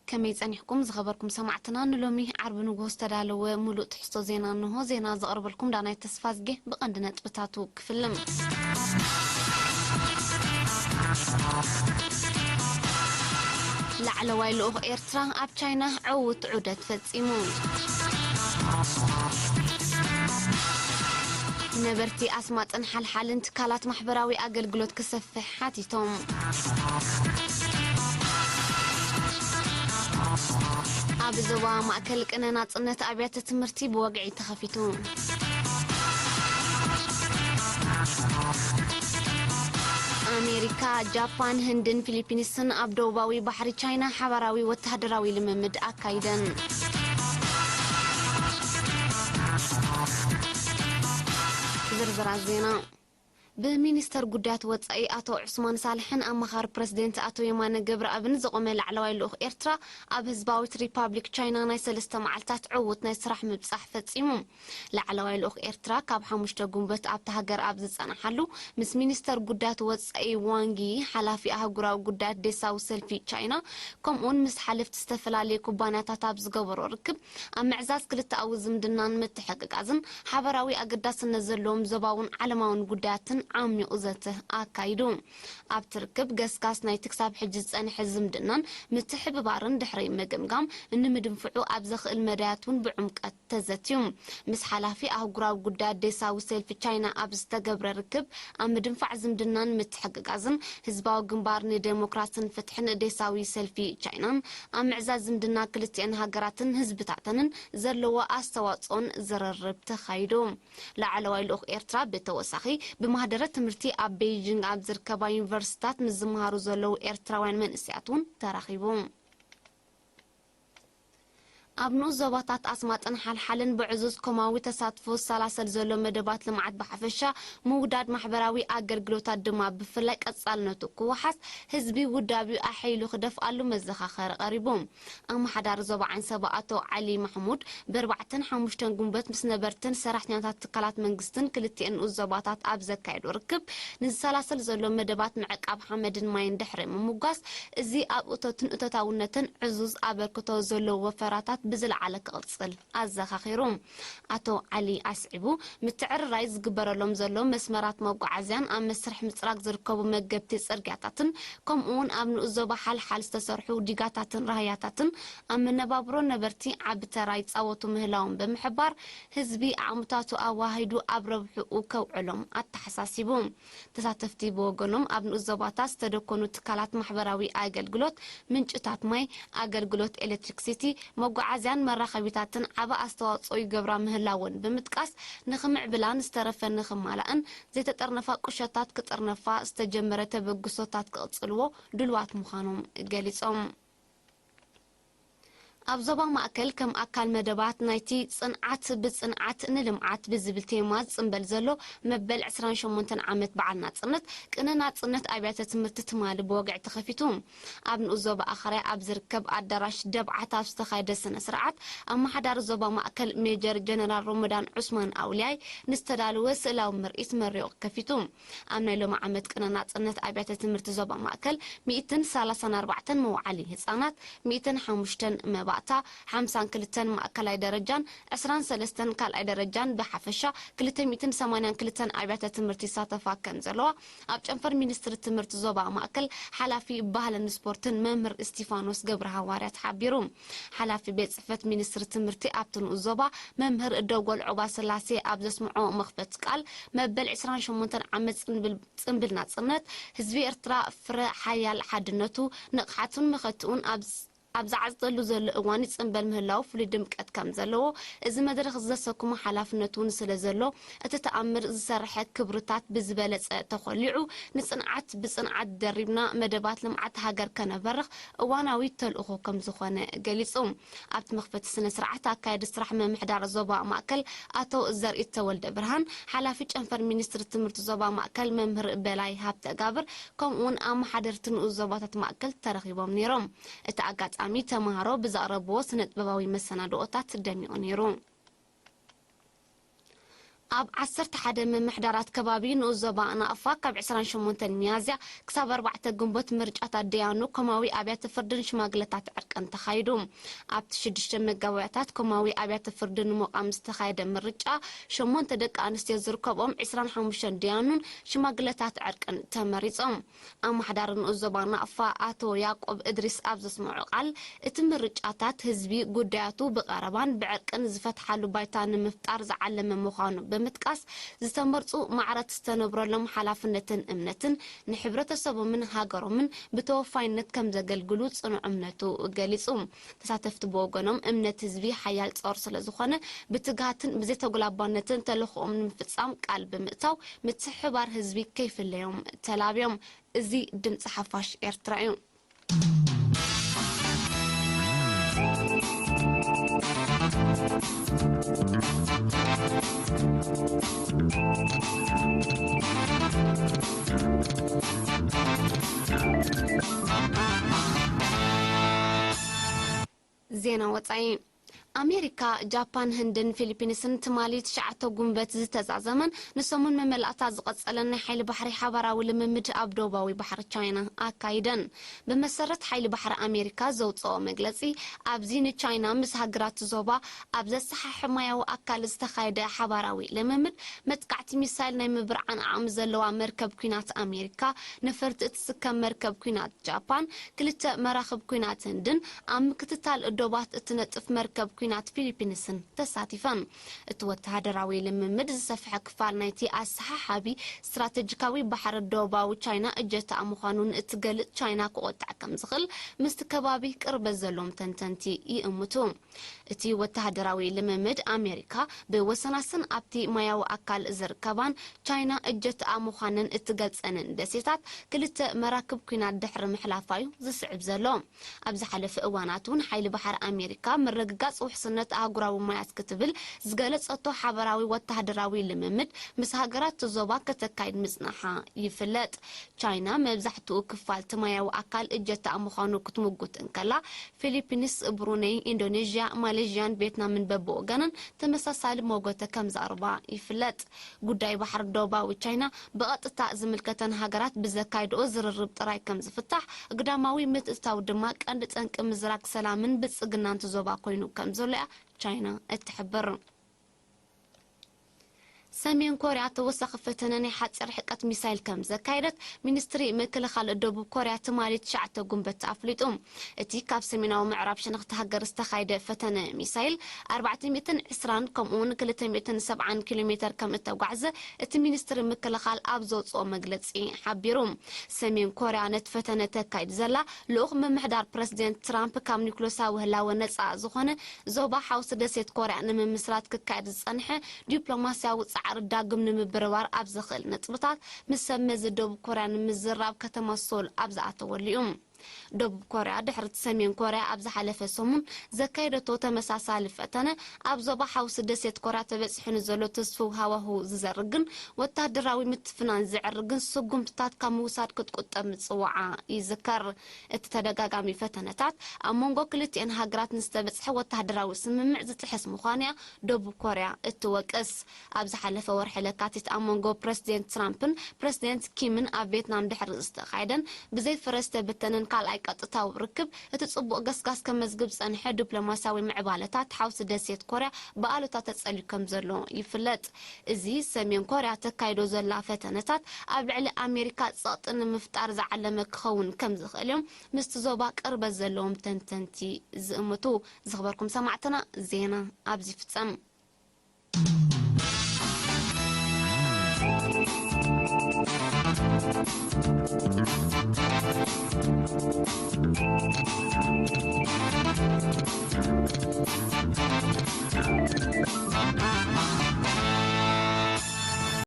ከመይ ጸኒሕኩም ዝኸበርኩም ሰማዕትና? ንሎሚ ዓርቢ ንግሆ ዝተዳለወ ሙሉእ ትሕዝቶ ዜና እንሆ። ዜና ዘቕርበልኩም ዳናይት ተስፋዝጌ። ብቐንዲ ነጥብታቱ ክፍልም። ላዕለዋይ ልኡኽ ኤርትራ ኣብ ቻይና ዕዉት ዑደት ፈጺሙ። ነበርቲ ኣስማጥን ሓልሓልን ትካላት ማሕበራዊ ኣገልግሎት ክሰፍሕ ሓቲቶም። ኣብ ዞባ ማእከል ቅነ ናጽነት ኣብያተ ትምህርቲ ብወግዒ ተኸፊቱ። ኣሜሪካ፣ ጃፓን፣ ህንድን ፊሊፒንስን ኣብ ደቡባዊ ባሕሪ ቻይና ሓባራዊ ወተሃደራዊ ልምምድ ኣካይደን። ዝርዝራት ዜና። ብሚኒስተር ጉዳያት ወጻኢ ኣቶ ዑስማን ሳልሕን ኣማኻሪ ፕረዚደንት ኣቶ የማነ ገብረኣብን ዝቖመ ላዕለዋይ ልኡኽ ኤርትራ ኣብ ህዝባዊት ሪፓብሊክ ቻይና ናይ ሰለስተ መዓልታት ዕዉት ናይ ስራሕ ምብጻሕ ፈጺሙ። ላዕለዋይ ልኡኽ ኤርትራ ካብ ሓሙሽተ ጉንበት ኣብታ ሃገር ኣብ ዝጸንሓሉ፣ ምስ ሚኒስተር ጉዳያት ወጻኢ ዋንጊ፣ ሓላፊ ኣህጉራዊ ጉዳያት ዴሳዊ ሰልፊ ቻይና፣ ከምኡውን ምስ ሓለፍቲ ዝተፈላለዩ ኩባንያታት ኣብ ዝገበሮ ርክብ፣ ኣብ ምዕዛዝ ክልተኣዊ ዝምድናን ምትሕግጋዝን ሓበራዊ ኣገዳስነት ዘለዎም ዞባውን ዓለማውን ጉዳያትን ዓሚቑ ዘተ ኣካይዱ። ኣብቲ ርክብ፣ ገስጋስ ናይቲ ክሳብ ሕጂ ዝጸንሐ ዝምድናን ምትሕብባርን ድሕሪ ምግምጋም፣ ንምድንፍዑ ኣብ ዘኽእል መዳያት እውን ብዕምቀት ተዘትዩ። ምስ ሓላፊ ኣህጉራዊ ጉዳያት ዴሳዊ ሰልፊ ቻይና ኣብ ዝተገብረ ርክብ፣ ኣብ ምድንፋዕ ዝምድናን ምትሕግጋዝን ህዝባዊ ግንባር ንዴሞክራስን ፍትሕን ዴሳዊ ሰልፊ ቻይናን ኣብ ምዕዛዝ ዝምድና ክልቲአን ሃገራትን ህዝብታተንን ዘለዎ ኣስተዋጽኦን ዝርርብ ተኻይዱ። ላዕለዋይ ልኡኽ ኤርትራ ብተወሳኺ ብማህደረ ትምህርቲ ኣብ ቤይጂንግ ኣብ ዝርከባ ዩኒቨርሲታት ምስ ዝመሃሩ ዘለዉ ኤርትራውያን መንእሰያት እውን ተራኺቡ። ኣብ ንኡስ ዞባታት ኣስማጥን ሓልሓልን ብዕዙዝ ኮማዊ ተሳትፎ ዝሰላሰል ዘሎ መደባት ልምዓት ብሓፈሻ፣ ምውዳድ ማሕበራዊ ኣገልግሎታት ድማ ብፍላይ ቀጻልነቱ ክወሓስ ህዝቢ ውዳቢኡ ኣሐይሉ ክደፍኣሉ መዘኻኸሪ ቀሪቡ። ኣመሓዳሪ ዞባ ዓንሰባ ኣቶ ዓሊ ማሕሙድ ብኣርባዕተን ሓሙሽተን ጉንበት ምስ ነበርትን ሰራሕተኛታት ትካላት መንግስትን ክልቲአን ንኡስ ዞባታት ኣብ ዘካየዶ ርክብ፣ ንዝሰላሰል ዘሎ መደባት ምዕቃብ ሓመድን ማይን ድሕሪ ምምጓስ፣ እዚ ኣብ እቶትን እቶታውነትን ዕዙዝ ኣበርክቶ ዘለዎ ወፈራታት ብዝለዓለ ክቕጽል ኣዘኻኺሩ። ኣቶ ዓሊ ኣስዒቡ፣ ምትዕርራይ ዝግበረሎም ዘሎ መስመራት መጓዓዝያን ኣብ መስርሕ ምጽራግ ዝርከቡ መገብቲ ጽርግያታትን፣ ከምኡ'ውን ኣብ ንኡስ ዞባ ሓልሓል ዝተሰርሑ ዲጋታትን ራህያታትን ኣብ መነባብሮ ነበርቲ ዓቢ ተራ ይጻወቱ ምህላዎም ብምሕባር፣ ህዝቢ ዓቕምታቱ ኣዋሂዱ ኣብ ረብሕኡ ከውዕሎም ኣተሓሳሲቡ። ተሳተፍቲ ብወገኖም፣ ኣብ ንኡስ ዞባታት ዝተደኮኑ ትካላት ማሕበራዊ ኣገልግሎት፣ ምንጭታት ማይ፣ ኣገልግሎት ኤሌክትሪክሲቲ፣ መጓዓዝያን መራኸቢታትን ዓቢ ኣስተዋጽኦ ይገብራ ምህላወን ብምጥቃስ፣ ንኽምዕብላን ዝተረፈ ንኽማላእን ዘይተጠርነፋ ቁሸታት ክጥርነፋ ዝተጀመረ ተበግሶታት ክቕጽልዎ ድሉዋት ምዃኖም ገሊጾም። ኣብ ዞባ ማእከል ከም ኣካል መደባት ናይቲ ጽንዓት ብጽንዓት ንልምዓት ብዝብል ቴማ ዝጽንበል ዘሎ መበል ዕስራን ሸሞንተን ዓመት በዓል ናጽነት ቅነ ናጽነት ኣብያተ ትምህርቲ ትማሊ ብወግዒ ተኸፊቱ። ኣብ ንኡስ ዞባ ኣኸርያ ኣብ ዝርከብ ኣዳራሽ ደብዓት ኣብ ዝተኻየደ ስነ ስርዓት ኣመሓዳሪ ዞባ ማእከል ሜጀር ጀነራል ሮመዳን ዑስማን ኣውልያይ ንዝተዳለወ ስእላዊ ምርኢት መሪቑ ከፊቱ። ኣብ ናይ ሎሚ ዓመት ቅነ ናጽነት ኣብያተ ትምህርቲ ዞባ ማእከል ሚእትን ሰላሳን ኣርባዕተን መውዓሊ ህጻናት፣ ሚእትን ሓሙሽተን መባእታ፣ ሓምሳን ክልተን ማእከላይ ደረጃን ዕስራን ሰለስተን ካልኣይ ደረጃን ብሓፈሻ ክልተ ሚእትን ሰማንያን ክልተን ኣብያተ ትምህርቲ ይሳተፋ ከም ዘለዋ ኣብ ጨንፈር ሚኒስትሪ ትምህርቲ ዞባ ማእከል ሓላፊ ባህልን ስፖርትን መምህር እስቲፋኖስ ገብረ ሃዋርያት ሓቢሩ። ሓላፊ ቤት ጽሕፈት ሚኒስትሪ ትምህርቲ ኣብቲ ንኡስ ዞባ መምህር ደጎል ዑባ ስላሴ ኣብ ዘስምዖ መኽፈቲ ቃል፣ መበል ዕስራን ሸሞንተን ዓመት ጽንብል ጽንብል ናጽነት፣ ህዝቢ ኤርትራ ፍረ ሓያል ሓድነቱ፣ ንቕሓቱን መኸትኡን ኣብ ኣብ ዝዓጽደሉ ዘሎ እዋን ይጽንበል ምህላው ፍሉይ ድምቀት ከም ዘለዎ፣ እዚ መድረኽ ዘሰክሞ ሓላፍነት እውን ስለ ዘሎ፣ እቲ ተኣምር ዝሰርሐ ክብርታት ብዝበለጸ ተኾሊዑ፣ ንጽንዓት ብጽንዓት ደሪብና መደባት ልምዓት ሃገር ከነበርኽ እዋናዊ ተልእኾ ከም ዝኾነ ገሊጹ። ኣብቲ መኽፈቲ ስነ ስርዓት ኣካያዲ ስራሕ ምምሕዳር ዞባ ማእከል ኣቶ ዘርኢ ተወልደ ብርሃን፣ ሓላፊ ጨንፈር ሚኒስትሪ ትምህርቲ ዞባ ማእከል መምህር በላይ ሃብተጋብር፣ ከምኡ'ውን ኣመሓደርቲ ንኡስ ዞባታት ማእከል ተረኺቦም ነይሮም። እቲ ኣጋጣሚ ተመሃሮ ብዘቕረብዎ ስነ ጥበባዊ መሰናድኦታት ደሚቑ ነይሩ። ኣብ ዓሰርተ ሓደ ምምሕዳራት ከባቢ ንኡስ ዞባ ናቕፋ ካብ ዕስራን ሸሞንተን ሚያዝያ ክሳብ ኣርባዕተ ግንቦት ምርጫታት ደያኑ ኮማዊ ኣብያተ ፍርድን ሽማግለታት ዕርቅን ተኻይዱ። ኣብቲ ሽዱሽተ መጋባእያታት ኮማዊ ኣብያተ ፍርዲ ንምቋም ዝተኻየደ ምርጫ ሸሞንተ ደቂ ኣንስትዮ ዝርከብኦም ዕስራን ሓሙሽተን ደያኑን ሽማግለታት ዕርቅን ተመሪጾም። ኣመሓዳሪ ንኡስ ዞባ ናቕፋ ኣቶ ያዕቆብ እድሪስ ኣብ ዘስምዖ ቃል፣ እቲ ምርጫታት ህዝቢ ጉዳያቱ ብቐረባን ብዕርቅን ዝፈትሓሉ ባይታ ንምፍጣር ዝዓለመ ምዃኑ ብምጥቃስ፣ ዝተመርጹ ማዕረት ዝተነብረሎም ሓላፍነትን እምነትን ንሕብረተሰቦምን ሃገሮምን ብተወፋይነት ከም ዘገልግሉ ጽኑዕ እምነቱ ገሊጹ። ተሳተፍቲ ብወገኖም፣ እምነት ህዝቢ ሓያል ጾር ስለ ዝኾነ፣ ብትግሃትን ብዘይተጉላባነትን ተልእኾኦም ንምፍጻም ቃል ብምእታው፣ ምትሕብባር ህዝቢ ከይፍለዮም ተላብዮም። እዚ ድምፂ ሓፋሽ ኤርትራ እዩ። ዜና ወጻኢ። ኣሜሪካ፣ ጃፓን፣ ህንድን ፊሊፒንስን ትማሊ ትሽዓተ ጉንበት ዝተዛዘመን ንሰሙን መመላእታ ዝቐጸለን ናይ ሓይሊ ባሕሪ ሓባራዊ ልምምድ ኣብ ደቡባዊ ባሕሪ ቻይና ኣካይደን። ብመሰረት ሓይሊ ባሕሪ ኣሜሪካ ዘውጽኦ መግለጺ፣ ኣብዚ ንቻይና ምስ ሃገራት ዞባ ኣብ ዘሰሓሕብ ማያዊ ኣካል ዝተኻየደ ሓባራዊ ልምምድ፣ መጥቃዕቲ ሚሳይል ናይ ምብርዓን ዓቕሚ ዘለዋ መርከብ ኲናት ኣሜሪካ፣ ነፈርቲ እትስከም መርከብ ኲናት ጃፓን፣ ክልተ መራኽብ ኲናት ህንድን ኣብ ምክትታል ዶባት እትነጥፍ መርከብ ኲናት ፊሊፒንስን ተሳቲፈን። እቲ ወተሃደራዊ ልምምድ ዝሰፍሐ ክፋል ናይቲ ኣሰሓሓቢ ስትራተጂካዊ ባሕሪ ደቡባዊ ቻይና እጀታኣ ምዃኑ ንእትገልጽ ቻይና ክቖጥዕ ከም ዝኽእል ምስቲ ከባቢ ቅርበት ዘለዎም ተንተንቲ ይእምቱ። እቲ ወተሃደራዊ ልምምድ ኣሜሪካ ብወሰናስን ኣብቲ ማያዊ ኣካል ዝርከባን ቻይና እጀታኣ ምዃነን እትገልጸንን ደሴታት ክልተ መራክብ ኲናት ድሕሪ ምሕላፋ እዩ ዝስዕብ ዘሎ። ኣብ ዝሓለፈ እዋናት እውን ሓይሊ ባሕሪ ኣሜሪካ ምርግጋጽ ውሕስነት ኣህጉራዊ ማያት ክትብል ዝገለጸቶ ሓበራዊ ወተሃደራዊ ልምምድ ምስ ሃገራት ዞባ ከተካይድ ምጽናሓ ይፍለጥ። ቻይና መብዛሕትኡ ክፋል እቲ ማያዊ ኣካል እጀታኣ ምዃኑ ክትምጉት እንከላ፣ ፊሊፒንስ፣ ብሩነይ፣ ኢንዶኔዥያ፣ ማሌዥያን ቬትናምን በብወገነን ተመሳሳሊ መጎተ ከም ዘቕርባ ይፍለጥ። ጉዳይ ባሕሪ ደቡባዊ ቻይና ብቐጥታ ዝምልከተን ሃገራት ብዘካይድኦ ዝርርብ ጥራይ ከም ዝፍታሕ፣ ግዳማዊ ምትእትታው ድማ ቀንዲ ጠንቂ ምዝራግ ሰላምን ብልጽግናን እቲ ዞባ ኮይኑ ከም ዘሎ እያ ቻይና እትሕብር። ሰሜን ኮርያ ተወሳኺ ፈተነ ናይ ሓጺር ርሕቀት ሚሳይል ከም ዘካየደት ሚኒስትሪ ምክልኻል ደቡብ ኮርያ ትማሊ ትሽዓተ ጉንበት ኣፍሊጡ። እቲ ካብ ሰሜናዊ ምዕራብ ሸነኽቲ ሃገር ዝተኻየደ ፈተነ ሚሳይል ኣርባዕተ ሚእትን ዕስራን ከምኡውን ክልተ ሚእትን ሰብዓን ኪሎ ሜተር ከም እተጓዕዘ እቲ ሚኒስትሪ ምክልኻል ኣብ ዘውጽኦ መግለጺ ሓቢሩ። ሰሜን ኮርያ ነቲ ፈተነ ተካይድ ዘላ ልኡኽ ምምሕዳር ፕረሲደንት ትራምፕ ካብ ኒኩለሳዊ ህላወ ነጻ ዝኾነ ዞባ ሓውሲ ደሴት ኮርያ ንምምስራት ክካየድ ዝጸንሐ ዲፕሎማስያዊ ጻዕሪ ዳግም ንምብርባር ኣብ ዘኽእል ነጥብታት ምስ ሰብ መዚ ደቡብ ኮርያ ንምዝራብ ከተማ ሶል ኣብ ዝኣተወሉ እዩ። ደቡብ ኮርያ ድሕሪ እቲ ሰሜን ኮርያ ኣብ ዝሓለፈ ሰሙን ዘካየደቶ ተመሳሳሊ ፈተነ፣ ኣብ ዞባ ሓውሲ ደሴት ኮርያ ተበጺሑ ንዘሎ ትስፉው ሃዋህው ዝዘርግን ወተሃደራዊ ምትፍናን ዘዕርግን ስጉምትታት ካብ ምውሳድ ክትቁጠብ ምጽዋዓ ይዝከር። እቲ ተደጋጋሚ ፈተነታት ኣብ መንጎ ክልቲኤን ሃገራት ንዝተበጽሐ ወተሃደራዊ ስምምዕ ዝጥሕስ ምዃኑ እያ ደቡብ ኮርያ እትወቅስ። ኣብ ዝሓለፈ ወርሒ ለካቲት ኣብ መንጎ ፕረሲደንት ትራምፕን ፕረሲደንት ኪምን ኣብ ቬትናም ድሕሪ ዝተኻየደን ብዘይ ፍረ ዝተበተነን ካልኣይ ቀጥታዊ ርክብ፣ እቲ ጽቡቕ ገስጋስ ከመዝግብ ዝጸንሐ ዲፕሎማስያዊ ምዕባለታት ሓውሲ ደሴት ኮርያ ብኣሉታ ተጸልዩ ከም ዘሎ ይፍለጥ። እዚ ሰሜን ኮርያ ተካይዶ ዘላ ፈተነታት ኣብ ልዕሊ ኣሜሪካ ጸቕጢ ንምፍጣር ዝዓለመ ክኸውን ከም ዝኽእል እዮም ምስቲ ዞባ ቅርበት ዘለዎም ተንተንቲ ዝእምቱ። ዝኽበርኩም ሰማዕትና፣ ዜና ኣብዚ ይፍጸም።